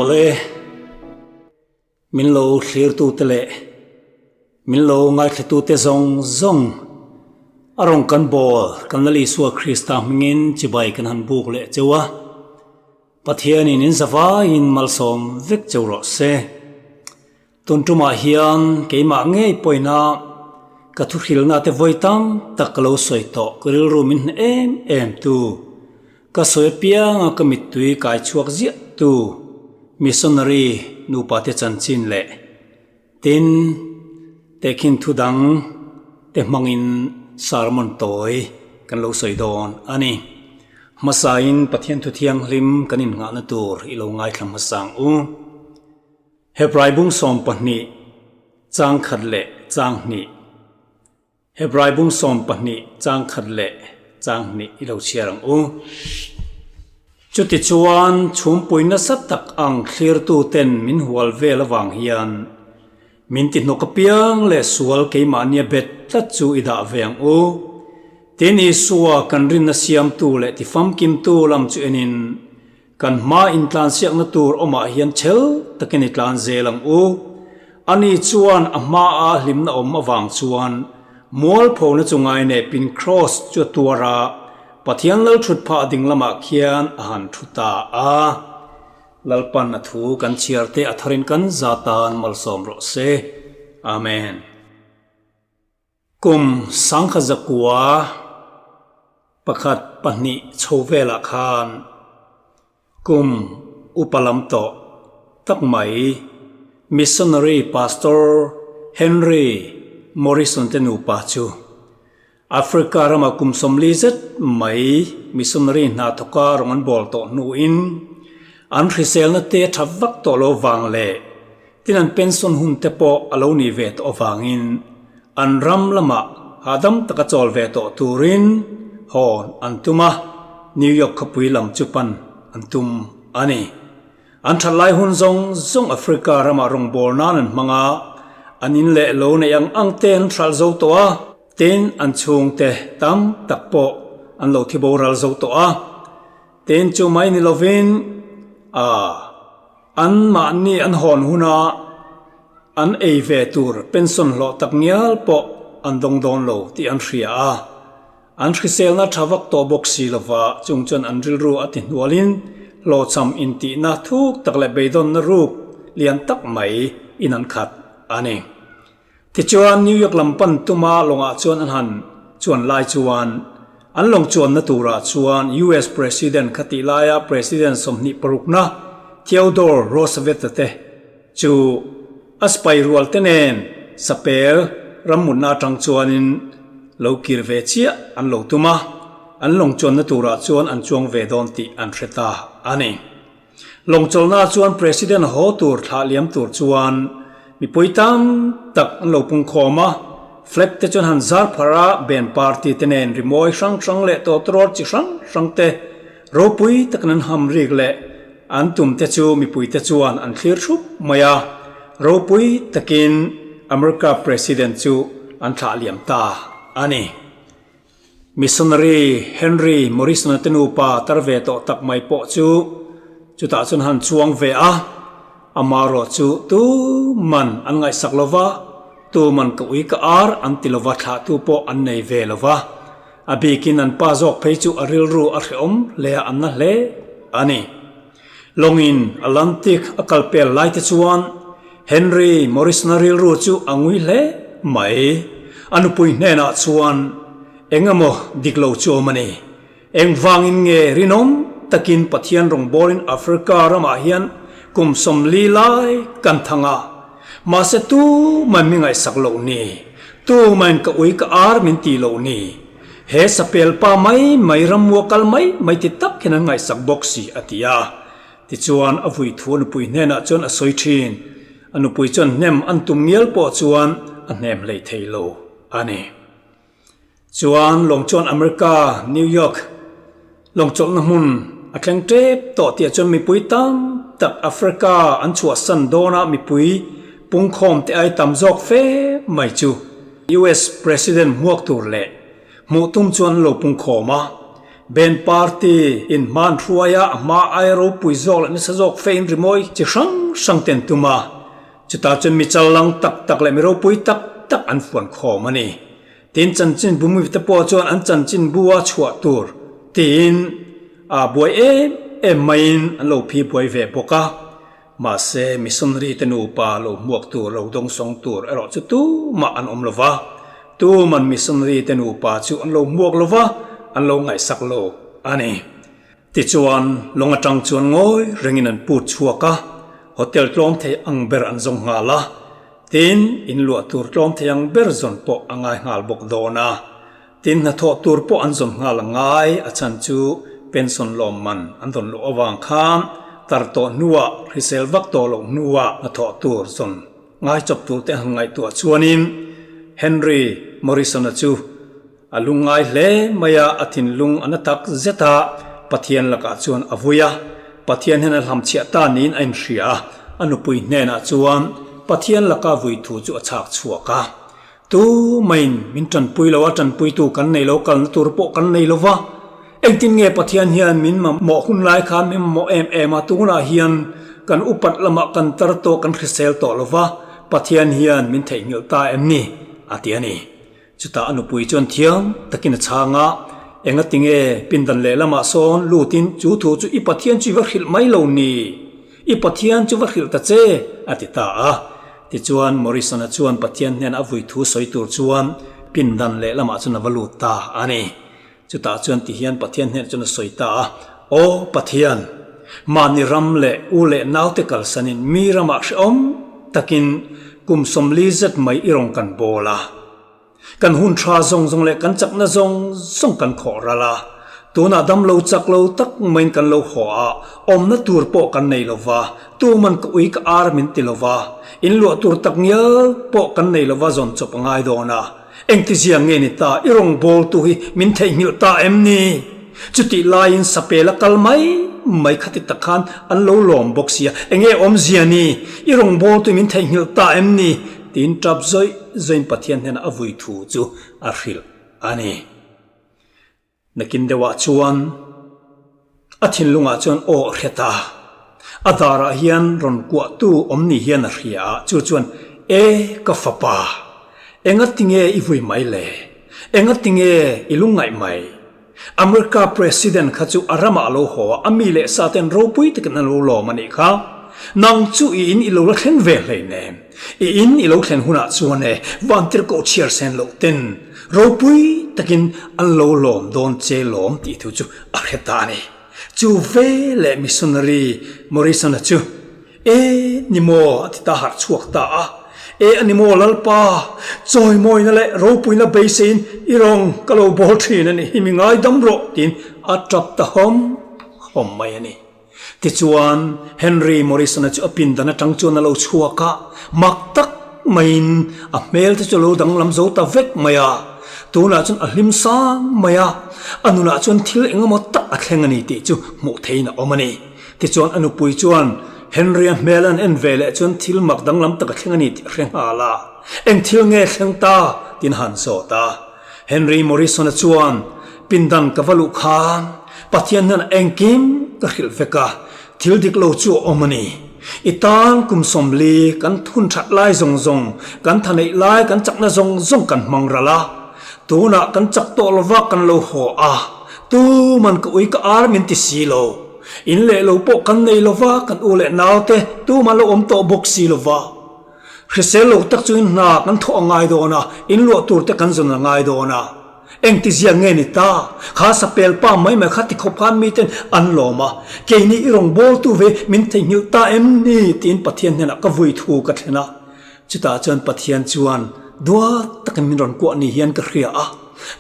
Awle, min lo thlirtute leh min lo ngaithlatute zawng zawng a rawn kan bawl kan Lal Isua Krista hmingin chibai kan han buk leh cheu a. Pathianin in zavaiin malsawm vek cheu rawh se. Tun tumah hian keimah ngei pawina ka thuhrilna te vawi tam tak ka lo sawi tawh ka rilru min hne em em tu, ka sawi apianga ka mittui kai chhuak ziah tu missionary nupa te chanchin leh tin tehkhin thu dang te hmangin sermon tawi kan lo sawi dawn a ni. Hmasain Pathian thu thianghlim kan innghahna tur i lo ngaithla hmasa ang u. Hebrai bung 12 chang khat leh chang hnih Hebrai bung 12 chang khat leh chang hnih i lo chhiar ang u. Chutichuan chhumpui nasa tak ang thlirtuten min hual vel avang hian min ti hnawk apiang leh sual keimahnia bet tlat chu i dah ve ang u. Tin Isua kan rinna siamtu leh tifamkimtu lam chu enin Kan hma intlansiakna tur awmah hian chhel takin i tlan zel ang u. Ani chuan a hmaa hlimna awm avang chuan mualphona chu ngainepin Kraws chu a tuar a, Pathian lal thut phah ding lamah khian a han thu ta a. Lalpan a thu kan chhiar te a tharin kan za tan malsawm rawh se. Amen. Kum 1900 pakhat pahnih chho velah khan kum upa lam tawh tak mai Missionary Pastor Henry Morrison te nupa chu Africa rama kum 40 zet mai missionary hna thawka rawn an bawl tawh hnuin an hriselna te tha vak tawh lo vang leh Tin an pension hun te pawh a lo nih ve tawh avangin an ram lamah hahdam taka chawl ve tawh turin hawn an tum a, New York khawpui lam chu pan an tum a ni. An that lai hun zawng zawng Africa ramah rawngbâwl nan an hmang a, an in leh lo neih ang ang te an hralh zo tawh a, tin an chhungte tam tak pawh an lo thi boral zo tawh a, tin chu mai ni lovin a. An mahni an hawn huna an ei ve tur pension hlawh tak ngial pawh an dawng dawn lo tih an hria a. An hriselna tha vak tawh bawk si lova chung chuan an rilru a ti hnualin hlawhchham intihna thuk tak leh beidawnna ruk lian tak mai in an khat a ni. Tichuan, New York lam pan tuma lawngah chuan an han chuan lai chuan an lawng chuanna turah chuan US President kha tih laia President 26na Theodore Roosevelt-a te chu a sipai rual te nen sapel rammutna atang chuanin lo kir ve chiah an lo tum a, an lawng chuanna turah chuan an chuang ve dawn tih an hre ta a ni. Lawngchawlhna chuan President haw tur thlah liam tur chuan mipui tam tak an lo pungkhawm a, flag te chuan han zar pharh a, band party te nen rimawi hrang hrang leh tawtawrawt chi hrang hrang te ropui takin an ham rik leh an tum te chu mipui te chuan an thlir thup mai a, ropui takin America President chu an thlah liam ta a ni. Missionary Henry Morrison-a te nupa tar ve tawh tak mai pawh chu chutah chuan han chuang ve a, amarawh chu tuman an ngaihsak lo va, tuman ka ui ka ar an ti lo va, thlahtu pawh an nei ve lo va, a bikin an pa zawk phei chu a rilru a hrehawm hle a, an na hle a ni. Lawngin Atlantic a kal pel lai te chuan Henry Morrison-a rilru chu a ngui hle mai. A nupui hnenah chuan, Eng emaw dik lo chu awm a ni. Engvangin nge rinawm takin Pathian rawngbawlin Africa ramah hian kum 40 lai kan thang a, mahse tumain mi ngaihsak loh ni, tumain ka ui ka ar min tih loh ni. He sapel pa mai mai ramua kal mai mai ti tak hian an ngaihsak bawk si a ti a. Tichuan a vui thu a nupui hnenah chuan a sawi thin. A nupui chuan hnem an tum ngial pawh chuan a hnem hlei thei lo a ni. Chuan lawng chuan America, New York lawng chawlhna hmun a thleng tep tawh tih ah chuan mipui tam tak Africa an chhuahsan dawn a mipui pungkhawm te ai tam zawk fe mai chu US President hmuak tur leh hmuh tum chuan an lo pungkhawm a. Band party in hman hruai a, a hma aia ropui zawk leh nasa zawk fe in rimawi chi hrang hrang te an tum a. Chutah chuan mi challang tak tak leh mi ropui tak tak an fuan khawm a ni. Tin, chanchinbu mite pawh chuan an chanchinbu a chhuah tur tiin a buai em em maiin an lo phi buai ve bawk a. Mahse, missionary te nupa lo hmuak tur, lo dawngsawng tur erawh chu tumah an awm lo va. Tuman missionary te nupa chu an lo hmuak lo va, an lo ngaihsak lo a ni. Tichuan, lawng atang chuan ngawi rengin an put chhuak a, hotel tlawm thei ang ber an zawng nghal a. Tin, in luah tur tlawm thei ang ber zawn pawh a ngai nghal bawk dawn a. Tin, hnathawh tur pawh an zawn nghal a ngai, a chhan chu pension lawm man an rawn luh avang khan tar tawh hnuah, hrisel vak tawh loh hnuah hnathawh tur zawn ngai chawp tur te han ngaihtuah chuanin Henry Morrison-a chu a lungngai hle mai a, a thinlung a na tak zet a, Pathian lakah chuan a vui a, Pathian hian a hlamchhiah ta niin a inhria a, a nupui hnenah chuan Pathian laka vui thu chu a chhak chhuak a. Tu maiin min tanpui lo a, tanpuitu kan nei lo, kalna tur pawh kan nei lo va. Engtin nge Pathian hian min mamawh hun lai khan min mamawh em em a, tunah hian kan upat lamah kan tar tawh, kan hrisel tawh lo va, Pathian hian min theihnghilh ta em ni? a ti a ni. Chutah a nupui chuan thiam takin a chhang a, Engatinge pindan lehlamah sawn lutin chu thu chu i Pathian chu i va hrilh mai lo ni? I Pathian chu va hrilh ta che, a ti ta a. Tichuan, Morrison-a chuan Pathian hnenah a vui thu sawi tur chuan pindan lehlamah chuan a va lut ta a ni. Chutah chuan tihian Pathian hnenah chuan a sawi ta a, Aw Pathian, mahni ram leh u leh naute kalsanin mi ramah hrehawm takin kum 40 zet mai i rawn kan bawl a. Kan hun tha zawng zawng leh kan chakna zawng zawng kan khawh ral a, tunah dam lo chak lo tak maiin kan lo haw a, awmna tur pawh kan nei lo va, tuman ka ui ka ar min ti lo va, in luah tur tak ngial pawh kan nei lo va zawn chawp a ngai dawn a, engtizia nge ni ta i rawngbawltu hi min theihnghilh ta em ni? Chutih laiin sapel a kal mai mai khati tak khan an lo lawm bawk sia, enge awmzia ni? I rawngbawltu min theihnghilh ta em ni? Tiin tap zawih zawiin Pathian hnenah a vui thu chu a hrilh a ni. Nakin deuhah chuan a thinlungah chuan aw a hre ta. A darah hian rawn kuahtu awm ni hian a hria a, chu chuan, E ka fapa, engatinge i vui mai le? Engatinge i lungngaih mai? America President kha chu a ramah a lo haw a, a mi leh sa ten ropui takin an lo lawm a nih kha. Nang chu i in i lo la thleng ve hleinem. I in i lo thlen hunah chuan e vantirhkoh chhiar sen loh ten ropui takin an lo lawm dawn che lawm tih thu chu a hre ta a ni. Chu ve leh missionary Morrison-a chu E ni maw? a ti ta harh chhuak ta a. E a ni maw Lalpa, chawimawina leh ropuina beiseiin i rawng ka lo bawl thin a ni hi mi ngaidam rawh tiin a tap ta hawm hawm mai a ni. Tichuan Henry Morrison-a chu a pindan atang chuan a lo chhuak a, mak tak maiin a hmel te chu a lo danglam zo ta vek mai a. Tunah chuan a hlim sang mai a, a nunah chuan thil engemaw tak a thleng a ni tih chu hmuh theihin a awm a ni. Tichuan a nupui chuan Henry-a hmel an en ve leh chuan thil mak danglam tak a thleng a ni tih a hre nghal a. Eng thil nge thleng ta? tiin a han zawt a. Henry Morrison-a chuan, Pindan ka va luh khan Pathian hian engkim ka hrilh vek a, thil dik lo chu a awm a ni. I tan kum 40 kan thun that lai zawng zawng, kan tha neih lai, kan chakna zawng zawng kan hmang ral a. Tunah kan chak tawh lova kan lo haw a, tuman ka ui ka ar min ti si lo. In leh lo pawh kan nei lo va, kan u leh naute tumah lo awm tawh bawk si lo va. Hrisel lo tak chuin hna kan thawh a ngai dawn a, in luah tur te kan zawn a ngai dawn a. Engtizia nge ni ta? Kha sapel pa mai mai kha tikhawp khan miten an lawm a, keini i rawngbawltu ve min theihnghilh ta em ni? tiin Pathian hnenah ka vui thu ka thlen a. Chutah chuan Pathian chuan duat takin min rawn kuah ni hian ka hria a.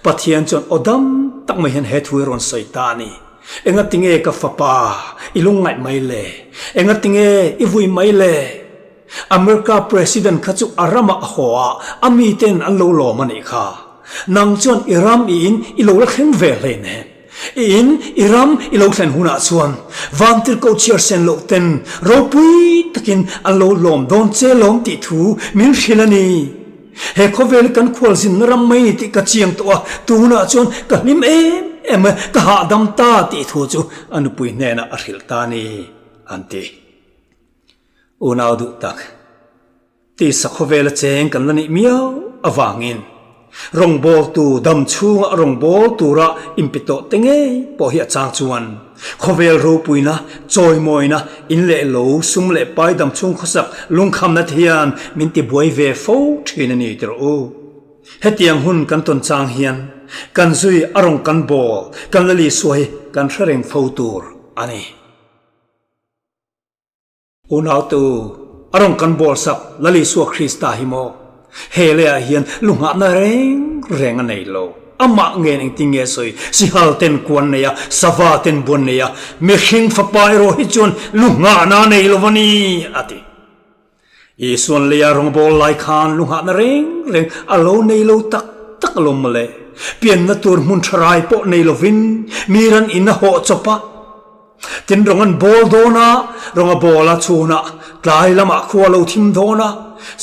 Pathian chuan aw dam tak mai hian he thu hi rawn sawi ta a ni. Engatinge ka fapa i lungngaih mai le? Engatinge i vui mai le? America President kha chu a ramah a haw a, a miten an lo lawm a nih kha. Nang chuan i ram i in i lo la thleng ve hleinem. I in i ram i lo thlen hunah chuan vantirhkoh chhiar sen loh ten ropui takin an lo lawm dawn che lawm tih thu min hrilh a ni. He khawvel hi kan khualzinna ram mai ni tih ka chiang tawh a, tunah chuan ka hlim em. em e, ka hahdam ta tih thu chu a nupui hnenah a hrilh ta a ni, an ti. Unau duh tak, tisa khawvela cheng kan la nih miau avangin rawngbawltu dam chhunga rawngbâwl tura inpe tawh te ngei pawh hi a chang chuan khawvel ropuina, chawimawina, in leh lo, sum leh pai dam chhung khawsak lungkhamna te hian min tibuai ve fo thin a ni ti rawh u. Hetiang hun kan tawn chang hian kan zui a rawng kan bawl, kan la Isua hi kan hre reng fo tur a ni. Unautu, a rawn kan bawlsak Lal Isua Krista hi maw? He leiah hian lunghahna reng reng a nei lo. Amah ngen engtin nge sawi? Sihal ten kuan nei a, sava ten buan nei a, mihring fapa erawh hi chuan lunghahna a nei lo a ni, a ti. Isuan leia rawngbâwl lai khan lunghahna reng reng a lo nei lo tak tak alawm mawle. Pianna tur hmun tha rai pawh nei lovin mi ran in a hawh chawp a. Tin rawng an bawl dawn a, rawng a bawl a chhunah tlai lamah khua lo thim dawn a,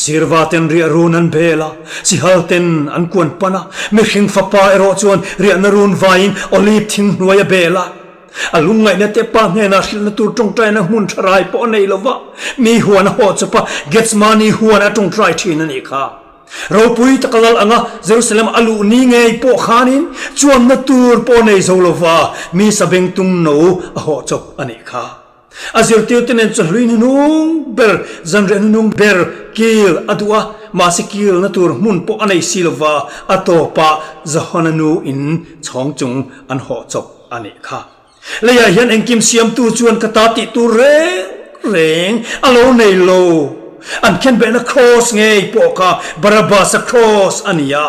sirva ten riah run an bel a, sihal ten an kuan pan a, mihring fapa erawh chuan riahna run vaiin olive thing hnuai a bel a. A lungngaihna te pa hnenah hrilhna tur tawngtaina hmun tha rai pawh a nei lo va, mi huan a haw chawp a, Gethsemane huan a tawngtai thin a nih kha. Ropui taka lal anga Jerusalem a luh ni ngei pawh khanin chuanna tur pawh nei zo lo va, mi sabengtung no a haw chawp a nih kha. A zirtirte nen chawhlui hnuhnung ber, zanriah hnuhnung ber kil a duh a, mahse kilna tur hmun pawh a nei si lo va, a tawpah Johana nu in chhawng chung an haw chawp a nih kha. Leiah hian engkim siamtu chuan ka ta tih tur reng reng a lo nei lo. An khenbehna kraws ngei pawh kha Barabbas-a kraws a ni a.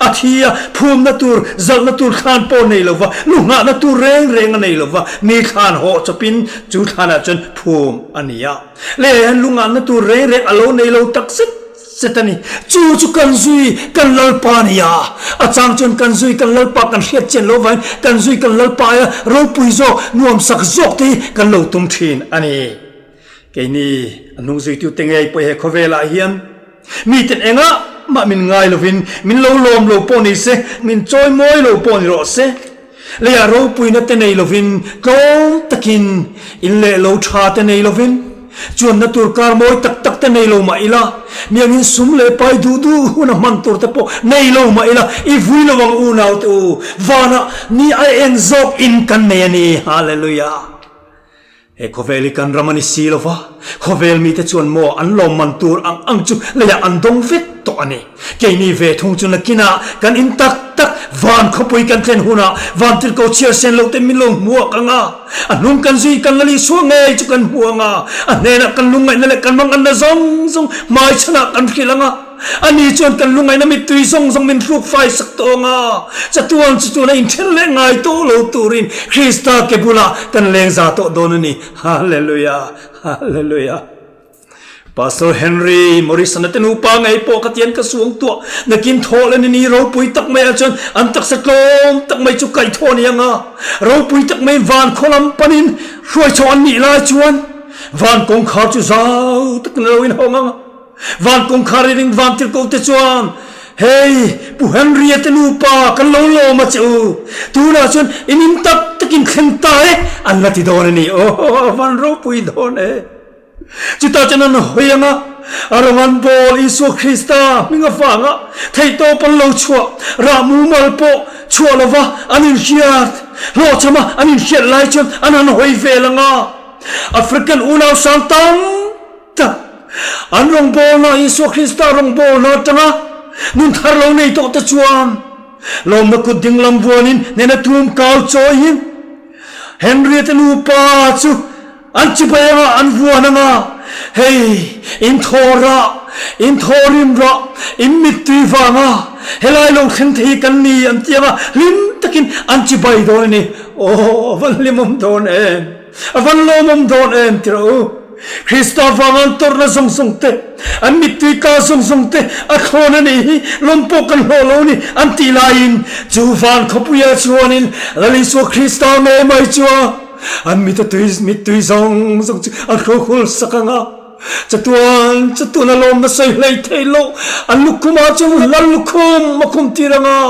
A thi a, phumna tur, zalhna tur thlan pawh nei lo va, lu nghahna tur reng reng a nei lo va, mi thlan hawh chawpin chu thlanah chuan phum a ni a. Leiah hian lu nghahna tur reng reng a lo nei lo takzet Zet a ni. Chu chu kan zui kan Lalpa a ni a. A chang chuan kan zui kan Lalpa kan hriat chian loh vangin kan zui kan Lalpa aia ropui zawk, nuamsak zawk te hi kan lo tum thin a ni. Keini a hnung zuitute ngei pawh he khawvelah hian miten engah mah min ngai lovin min lo lawm lo pawh ni se, min chawi mawi lo pawh ni rawh se. Leiah ropuina te nei lovin tlawm takin in leh lo tha te nei lovin chuanna tur kar mawi tak tak te nei lo mah ila, miangin sum leh pai duh duh huna hman tur te pawh nei lo mah ila i vui lo ang unau te u, vanah ni a eng zawk in kan nei a ni. Hallelujah! He khawvel hi kan ram a ni si lo va, khawvel mite chuan maw an lawmman tur ang ang chu leiah an dawng vek tawh a ni. Keini ve thung chu nakinah kan in tak tak van khawpui kan thlen hunah vantirhko chhiar sen loh te min lo hmuak ang a, a hnung kan zui kan la Isua ngei chu kan hmu ang a, a hnenah kan lungngaihna leh kan manganna zawng zawng hmaichhanah kan hrilh ang a. Ani chuan kan lungaihna mittui zawng zawng min hruk fai sak tawh ang a, chatuan chu chuan a inthen leh ngai tawh lo turin Krista ke bulah kan leng za tawh dawn a ni. Hallelujah! Hallelujah! Pastor Henry Morrison-a te nupa ngei pawh ka tian ka suang tuah nakin thawh leh ni ropui tak maiah chuan an taksa tlawm tak mai chu kaihthawh a ni ang a, ropui tak maiin van khaw lam panin hruai chho an nih lai chuan van kawngkhar chu zau takin a lo inhawng ang a. Van kawngkhar i ring van tirhkoh te chuan, Hei, Pu Henry-a te nupa kan lo lawm a che u. Tunah chuan in in tak takin thleng ta e, an la ti dawn a ni. Aw, a van ropui dawn e. Chutah chuan an hawi ang a, a rawng an bawl Isua Krista hming avanga theihtawp an lo chhuah, rah mumal pawh chhuah lova an inhriat, hlawhchhama an inhriat lai chuan an han hawi vel ang a. African unau sang tam Tak an rawngbawlna Isua Krista rawngbawlna atanga nun thar lo nei tawh te chuan lawmna kut dinglam vuanin nena tum kau chawiin Henry te nupa chu an chibai anga an vuan anga hei in thaw rah in thaw rim rah in mittui vanga helai lo thleng thei hi kan ni an ti anga hlim takin an chibai dawn a ni. Aw a van hlimawm dawn em! A van lawmawm dawn em ti rawh u. Krista vanga an tawrhna zawng zawng te, an mittui tla zawng zawng te a thlawn a nih hi lawm pawh kan hlawh lo ni an tih laiin chu van khawpuiah chuanin Lal Isua Krista ngei mai chuan an mit a tui mittui zawng zawng chu an hruhul sak ang a. Chatuan chatuan a lawmna sawi hlei thei loh an lukhumah chuan Lal lukhum a khum tir ang a.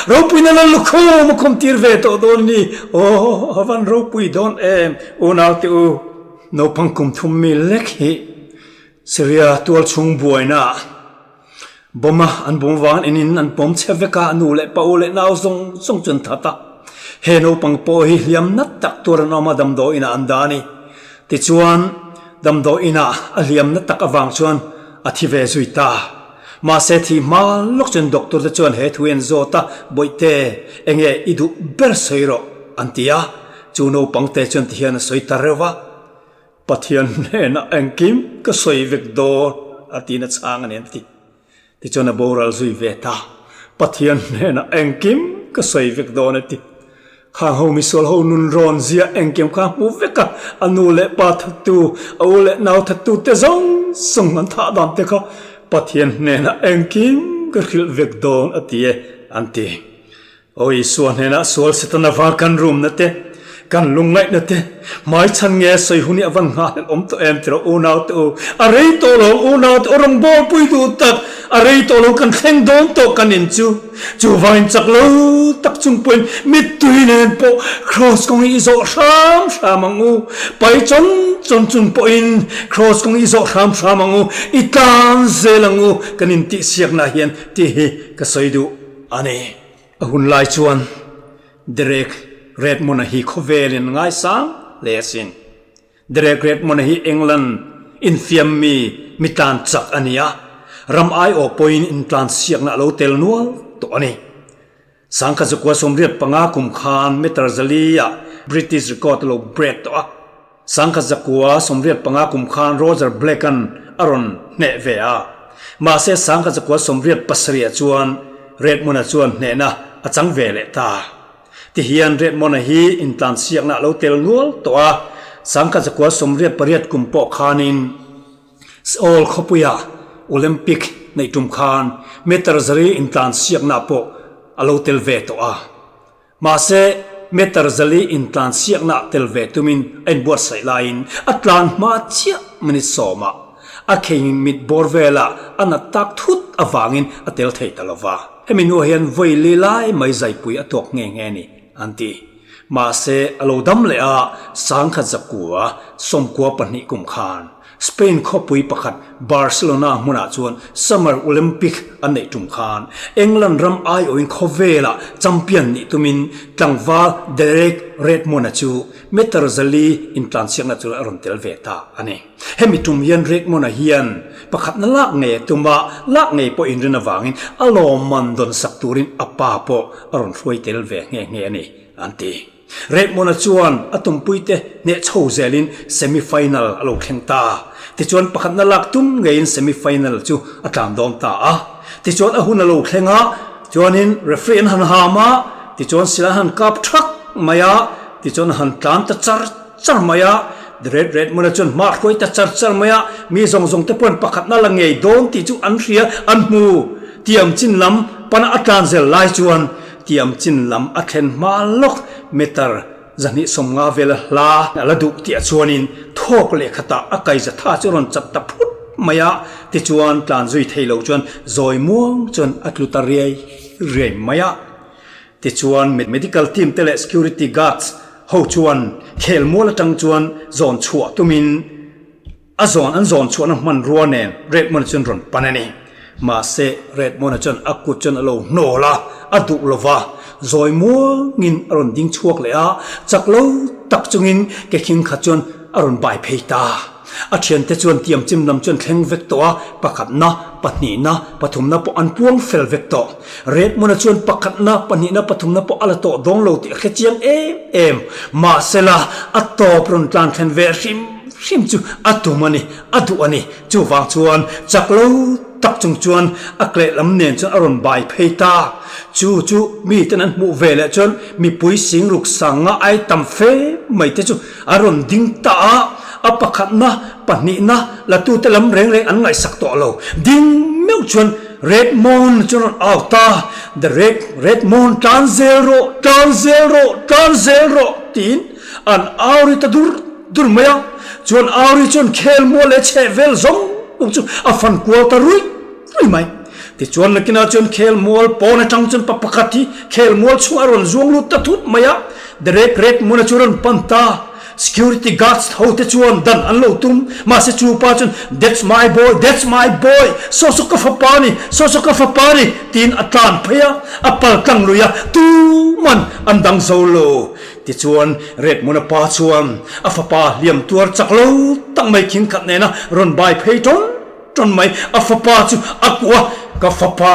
Ropuina lal lukhum a khum tir ve tawh dawn ni. Aw, a van ropui dawn em, unaute u. Naupang kum thum mi lek hi Syria tual chhung buaina ah bomb a an bawm avangin in in an pawm chhe vek a, a nu leh pa u leh nau zawng zawng chu an that a. He naupang pawh hi hliam nat tak tur an awm a, damdawiin ah an dah a ni. Tichuan, damdawiin ah a hliam nat tak avang chuan a thi ve zui ta. Mahse thi hma lawk chuan doctor te chuan he thu hi an zawt a, Bawihte, enge i duh ber sawi rawh, an ti a. Chu naupang te chuan tihian a sawi ta reuh a, Pathian hnenah engkim ka sawi vek dawn, a tiin a chhang a ni an ti. Tichuan a boral zui ve ta. Pathian hnenah engkim ka sawi vek dawn a ti. Khang ho misual ho nun rawn zia engkim kha hmu vek a, a nu leh pa thattu, a u leh nau thattu te zawng zawng an thah dan te kha Pathian hnenah engkim ka hrilh vek dawn a ti e, an ti. Aw Isua hnenah sual Setana var kan rumna te, kan lungngaihna te, hmaichhan nge sawi hun hi a van nghahhlelh awm tawh em tiraw unau te u, a rei tawh lo unau te u rawngbawlpui duh tak, a rei tawh lo kan thleng dawn tawh kan in chu. Chuvangin chak lo tak chung pawhin mittui nen pawh Kraws kawng hi i zawh hram hram ang u, pai chawn chawn chung pawhin Kraws kawng hi i zawh hram hram ang u, i tlan zel ang u kan intihsiaknaah hian tih hi ka sawi duh a ni. A hun lai chuan Derek Redmond-a hi khawvelin ngaisang hle asin. Derek Redmond-a hi England infiam mi mi tlan chak a ni a, ram aiawh pawhin intlan siakna a lo tel nual tawh a ni. Sangkhat zakua 85 kum khan meter zali-ah British record a lo break tawh a. Sangkhat zakua 85 kum khan Roger Black-a'n a rawn hneh ve a. Mahse sangkhat zakua 87 ah chuan Redmond-a chuan hnehna a chang ve leh ta. Tihian Redmond-a hi intlansiakna a lo tel nual tawh a, sangkhat zakua 88 kum pawh khanin Seoul khawpuia Olympic neih tum khan meter zari intlansiakna pawh a lo tel ve tawh a. Mahse, meter zali intlansiakna tel ve tumin a inbuatsaih laiin a tlan hma chiah minute sawmah a kheng mit bawr velah a nat tak thut avangin a tel thei ta lo va. Hemi hnuah hian vawi li lai mai zaipui a tuak nghe nghe a ni, an ti. Mahse, a lo dam leh a, 1992 kum khan Spain khawpui pakhat Barcelona hmunah chuan Summer Olympic an neih tum khan England ram aiawhin khawvelah champion nih tumin tlangval Derek Redmond-a chu meter zali intlansiakna chu a rawn tel ve ta a ni. Hemi tum hian Redmond-a hian pakhatna lak ngei a tum a, lak ngei pawh inrin avangin a lawmman dawn sak turin a pa pawh a rawn hruai tel ve nghe nghe a ni, an ti. Redmond-a chuan a tumpuite hneh chho zelin semi final a lo thleng ta. Tichuan pakhatna lak tum ngeiin semi final chu a tlan dawn ta a. Tichuan a hun a lo thleng a, chuanin referee an han ham a, tichuan silai an han kap thak mai a, tichuan a han tlan ta char char mai a. Red Redmond-a chuan hma a hruai ta char char mai a, mi zawng zawng te pawhin pakhatna la ngei dawn tih chu an hria, an hmu. Tiam chin lam pana a tlan zel lai chuan Tiam chin lam a thlen hma lawk meter 250 vela hla a la duh tih a chuanin thawk leh khatah a kaiza tha chu a rawn chat ta phut mai a, tichuan tlan zui thei lo chuan zawi muang chuan a tlu ta riai riai mai a. Tichuan medical team te leh security guards ho chuan khelmual atang chuan zawn chhuah tumin, A zawn an zawn chhuahna hmanrua nen Redmond-a chuan rawn pan a ni. Mahse, Redmond-a chuan a kut chuan a lo hnawl a, a duh lo va. Zawi muangin a rawn ding chhuak leh a, chak lo tak chungin ke khing khat chuan a rawn bai phei ta. A thiante chuan tiamchim lam chuan thleng vek tawh a, pakhatna, pahnihna, pathumna pawh an puang fel vek tawh. Redmond-a chuan pakhatna, pahnihna, pathumna pawh a la tawh dawng lo tih a hre chiang em em. Mahsela, a tawp rawn tlan thlen ve hrim hrim chu a tum a ni, a duh a ni. Chuvang chuan chak lo tak chung chuan a kleh lam nen chuan a rawn bai phei ta. Chu chu miten an hmuh ve leh chuan mipui singruk sanga ai tam fe mai te chu a rawn ding ta a, a pakhatna, pahnihna latute lam reng reng an ngaihsak tawh lo. Ding meuh chuan Redmond chu rawn au ta, The Red, Redmond tlan zel rawh, tlan zel rawh, tlan zel rawh tiin an au ri ta dur dur mai a. Chuan au ri chuan khelmual leh chheh vel zawng zawng chu a fan kual ta ruih ruih mai. Tichuan nakinah chuan khelmual pawn atang chuan pa pakhat hi khelmual chhungah a rawn zuang lut ta thut mai a, Derek Redmond-a chu a rawn pan ta. Security guards ho te chuan dan an lo tum, mahse chu pa chuan That's my boy, that's my boy, saw saw ka fapa a ni, saw saw ka fapa a ni tiin a tlan phei a, a pal tlang lui a, tuman an dang zo lo. Tichuan Redmond-a pa chuan a fapa hliam tuar chak lo tak mai khing khat nena rawn bai phei tawn tawn mai, a fapa chu a kuah a, Ka fapa,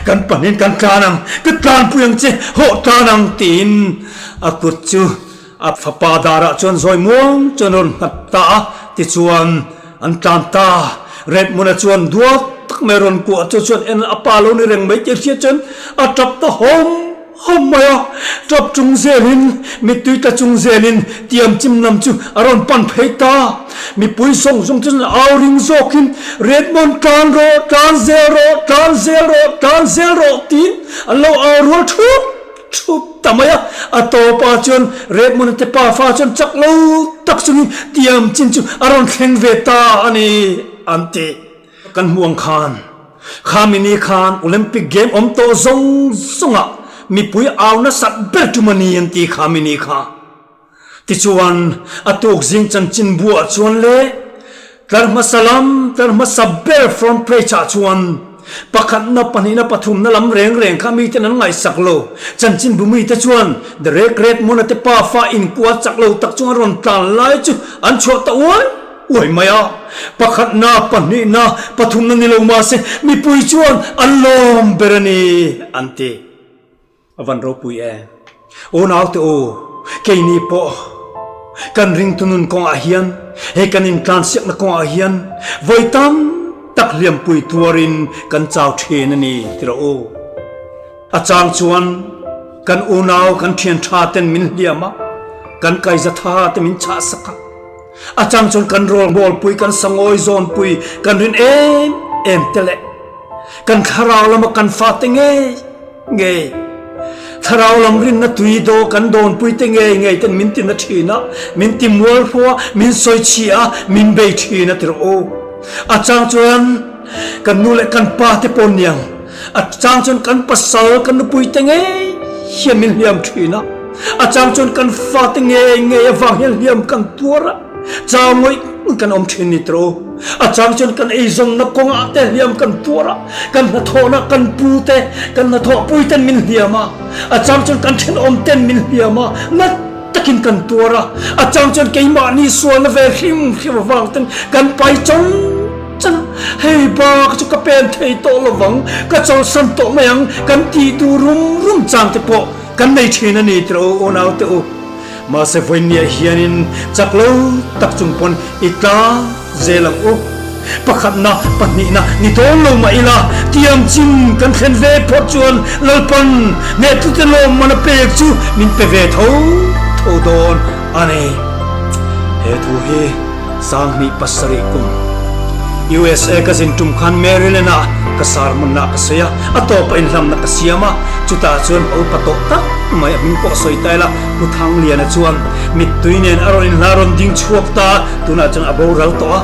kan pahnihin kan tlan ang, ka tlanpui ang che, hawh tlan ang tiin a kut chu A fapa darah chuan zawi muang chuan a rawn nghat ta a, tichuan an tlan ta. Redmond-a chuan duat tak mai a rawn kuah chu chuan en a pa lo ni reng mai tih a hriat chuan a tap ta hawm hawm mai a. Tap chung zelin, mittui tla chung zelin tiam chim lam chu a rawn pan phei ta. Mipui zawng zawng chu chuan au ring zawkin, Redmond tlan rawh, tlan zel rawh, tlan zel rawh, tlan zel rawh tiin an lo au rual thup. Thup ta mai a, a tawpah chuan Redmond-a te pafa chuan chak lo tak chungin tiam chin chu a rawn thleng ve ta a ni an ti. Kan hmuh ang khan, khami ni khan Olympic game awm tawh zawng zawngah mipui au nasat ber tum a ni an ti khami ni kha. Tichuan, a tuk zing chanchin buah chuan le tlar hmasa lam, tlar hmasa ber front page ah chuan pakhatna, pahnihna, pathumna lam reng reng kha miten an ngaihsak lo. Chanchin bu mite chuan The Rek Redmond-a te pafa inkual chak lo tak chung a rawn tlan lai chu an chhuah ta uai uai mai a. Pakhatna, pahnihna, pathumna ni lo mahse mipui chuan an lawm ber a ni, an ti. A van ropui e. Aw naute aw, keini pawh kan ringtu nun kawngah hian, he kan intlansiakna kawngah hian vawi tam tak hliampui tuarin kan chau thin a ni ti rawh u. A chang chuan kan unau kan thian tha ten min hliam a, kan kaiza tha te min chah sak a. A chang chuan kan rawlbawlpui, kan sangawi zawnpui, kan rin em em te leh kan thlarau lama kan fate ngei Ngei. Thlarau lam rinna tui daw kan dawnpui te ngei ngei ten min ti na thin a, min ti mual hruh a, min sawi chhi a, min bei thin a ti rawh u. A chang chuan kan nu leh kan pa te pawh niang, a chang chuan kan pasal kan nupui te ngei hian min hliam thin a, a chang chuan kan fa te ngei ngei avang hian hliam kan tuar a, chau ngawih kan awm thin ni ti rawh u. A chang chuan kan eizawnna kawngah te hliam kan tuar a, kan hnathawhna kan pu te, kan hnathawhpui ten min hliam a, a chang chuan kan thenawm ten min hliam a, nat takin kan tuar a, a chang chuan keimahni sualna ve hrim hrim avang ten kan pai chawn chawn a, hei bak chu ka pen thei tawh lovang, ka chawlhsan tawh mai ang kan tih duh rum rum chang te pawh kan nei thin a ni tiraw unau te u. Mahse vawinia hianin chak lo tak chung pawn i tlang zel ang u. Pakhatna, pahnihna ni dawn lo mah ila, tiam chin kan thlen ve phawt chuan Lalpan hnehtute lawmman a pek chu min pe ve tho tho dawn a ni. He thu hi 2007 kum USA ka zin tum khan Maryland ah ka sermon ah ka sawi a, a tawpah inhlamna ka siam a, chutah chuan a upa tawh tak mai a hming pawh sawi ta ila, Pu Thangliana chuan mittui nen a rawn inhla rawn ding chhuak ta a, tunah chuan a boral tawh a,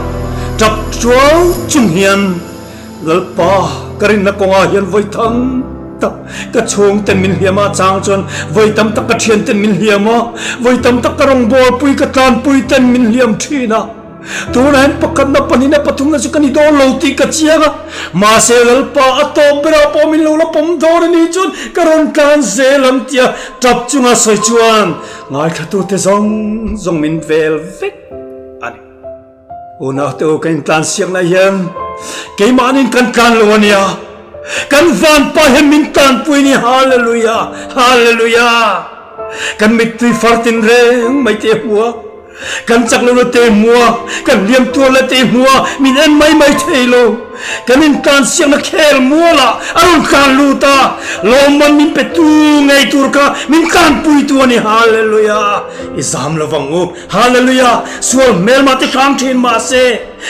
tap tuau chung hian Lalpa ka rinna kawngah hian vawi tam tak ka chhungten min hliam a, chang chuan vawi tam tak ka thianten min hliam a, vawi tam tak ka rawngbawlpui ka tlanpuiten min hliam thin a. Tunah hian pakhatna, pahnihna, pathumna chu ka ni dawn lo tih ka chiang a, mahse Lalpa a tawp berah pawh min lo la pawm dawn a nih chuan ka rawn tlan zel ang tia tap chunga sawi chuan ngaithlatute zawng zawng min vel vek a ni. Unaute u ka intlan siakna hian keimahnin kan tlan lo a nia, kan vanpa hian min tlanpui a ni, Hallelujah, Hallelujah! Kan mittui far tinreng mai te a hmu a. Kan chak lo la te hmu a, kan hliam tuar la te hmu a, min en mai mai thei lo. Kan intlan siakna khel mual ah a rawn tlan lut a, lawmman min pe tu ngei tur kha min tlanpui tu a ni. Hallelujah! I zam lo vang u. Hallelujah! Sual hmelmah te hrang thin mahse,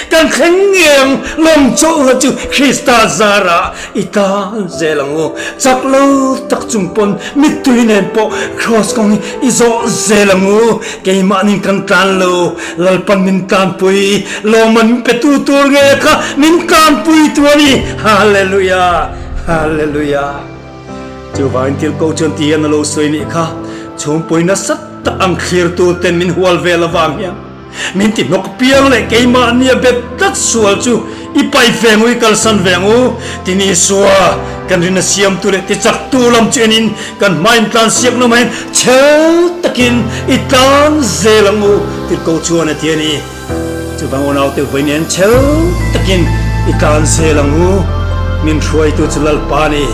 Kan thleng ngei ang, lawm chauhna chu Krista zarah i tan zel ang u. Chak lo tak chung pawn mittui nen pawh Kraws kawng hi i zawh zel ang u. Keimahnin kan tlan lo, Lalpan min tlanpui, lawmman min petu tur ngei kha min tlanpui tu a ni. Hallelujah! Halleluiah! Chuvangin Tirhkoh chuan ti hian a lo sawi nih kha, Chhungpui nasa tak ang thlirtu ten min hual vel avang hian min ti hnawk piang leh keimahnia bet tlat sual chu i paih ve ang u, i kalsan ve ang u. Tin Isua kan rin a siamtu leh tichaktu lam chu enin kan hmain tlan siak nawm ahin chhel takin i tlan zel ang u, Tirhkoh chuan a ti a ni. Chuvang unaute vawi nen chhel takin i tlan zel ang u. Min hruaitu chu Lalpa a ni.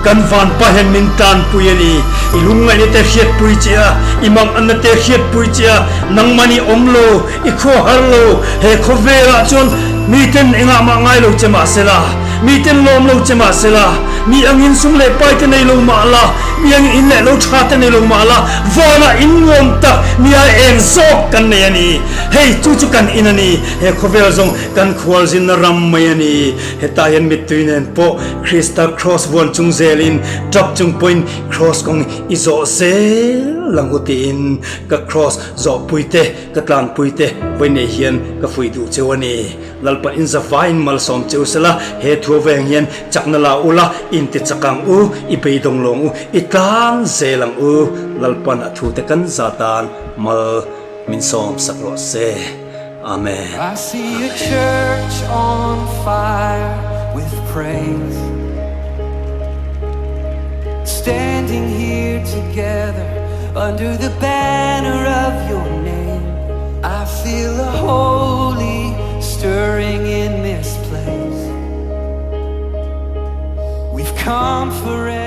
Kan vanpa hian min tanpui a ni. I lungngaihna te hriatpui che a, i manganna te hriatpui che a, nangmah ni awm lo, i khua har lo. He khawvelah chuan miten engah mah ngai lo che mah sela, miten lawm lo che mah sela, mi angin sum leh pai te nei lo mah la, mi angin in leh lo tha te nei lo mah la, vanah in nuam tak mi ai eng zawk kan nei a ni. Hei chu chu kan in a ni, he khawvel zawng kan khualzinna ram mai a ni. Hetah hian mittui nen pawh Krista Kraws vuan chung zelin tap chung pawhin Kraws kawng i zawh zel ang u tiin ka Kraws zawhpuite, ka tlanpuite vawi nei hian ka fuih duh cheu a ni. Lalpan in zavaiin malsawm cheu sela, he thu aveng hian chakna la ula, in ti chak ang u, i beidawng lawng u, i tlan zel ang u. Lalpan a thute kan za tan mal. Min sawm sak rawh se. Amen. I see a church on fire with praise Standing here together under the banner of your name I feel a holy stirring in this place We've come for.